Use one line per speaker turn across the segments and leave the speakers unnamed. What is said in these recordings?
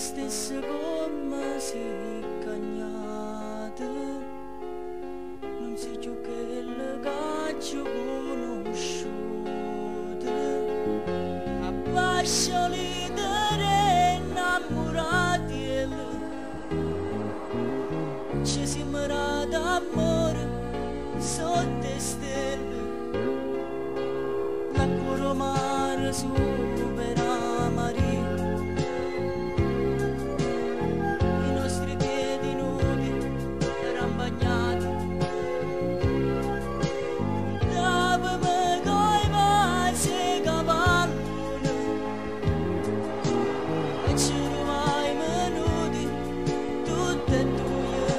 Stessa come si cagnata, non sei più quella che ci ho conosciuta. A pascio leader innamorati, ci sembra d'amore sotto le stelle, l'acqua romana supera Maria. I nostri piedi nudi erano bagnati, davamo coi vasi cavallone e ci rimai nudi tutte e due.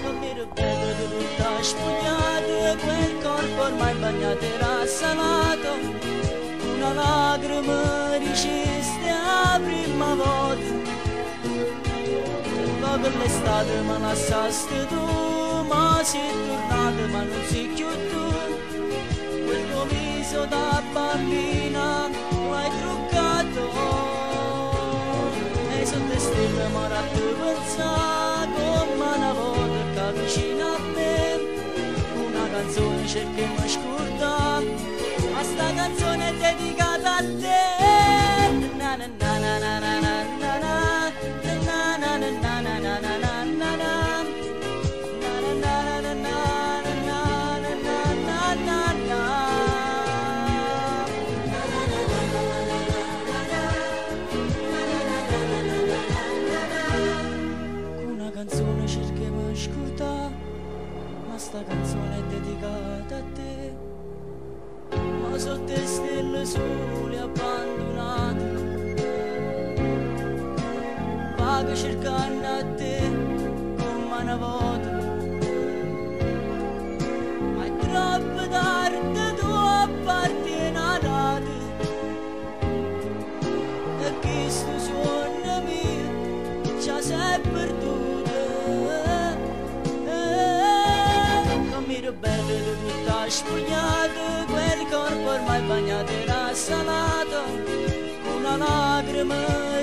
Come bello di tutta spogliata, quel corpo ormai bagnato era salato, una lacrima riciste a prima volta. Poi per l'estate mi lasciaste tu, ma sei tornata ma non sei più tu. Quel tuo viso da bambina l'hai truccato e sotto le stelle mi ha pensare come una volta che vicino a me una canzone cerca di mi scordare, ma sta canzone è dedicata a te. Na na na na na na na na na na na na na na na na na na. Na na na na na na na na na na. Una canzone cerca di mi scordare, ma sta canzone è dedicata a te. Ma sotto le stelle sole abbandonate, vago cercando a te come una volta. Ma è troppo tardi, tu appartieni a nada e questo suono mio già si è perduto. Come era bello di tutta spogliata, quel corpo ormai bagnato era salato, una lacrima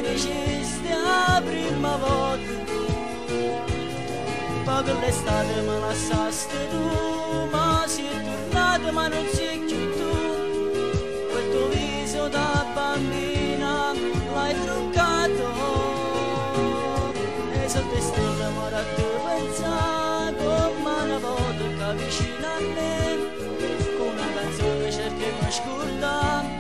riciste a prima volta. Poi per l'estate mi lasciaste tu, ma sei tornata ma non sei più tu. Quel tuo viso da bambina l'hai truccato e sotto le stelle mi ha pensare come una volta che vicino a me, con una canzone cerchi di mi scordare.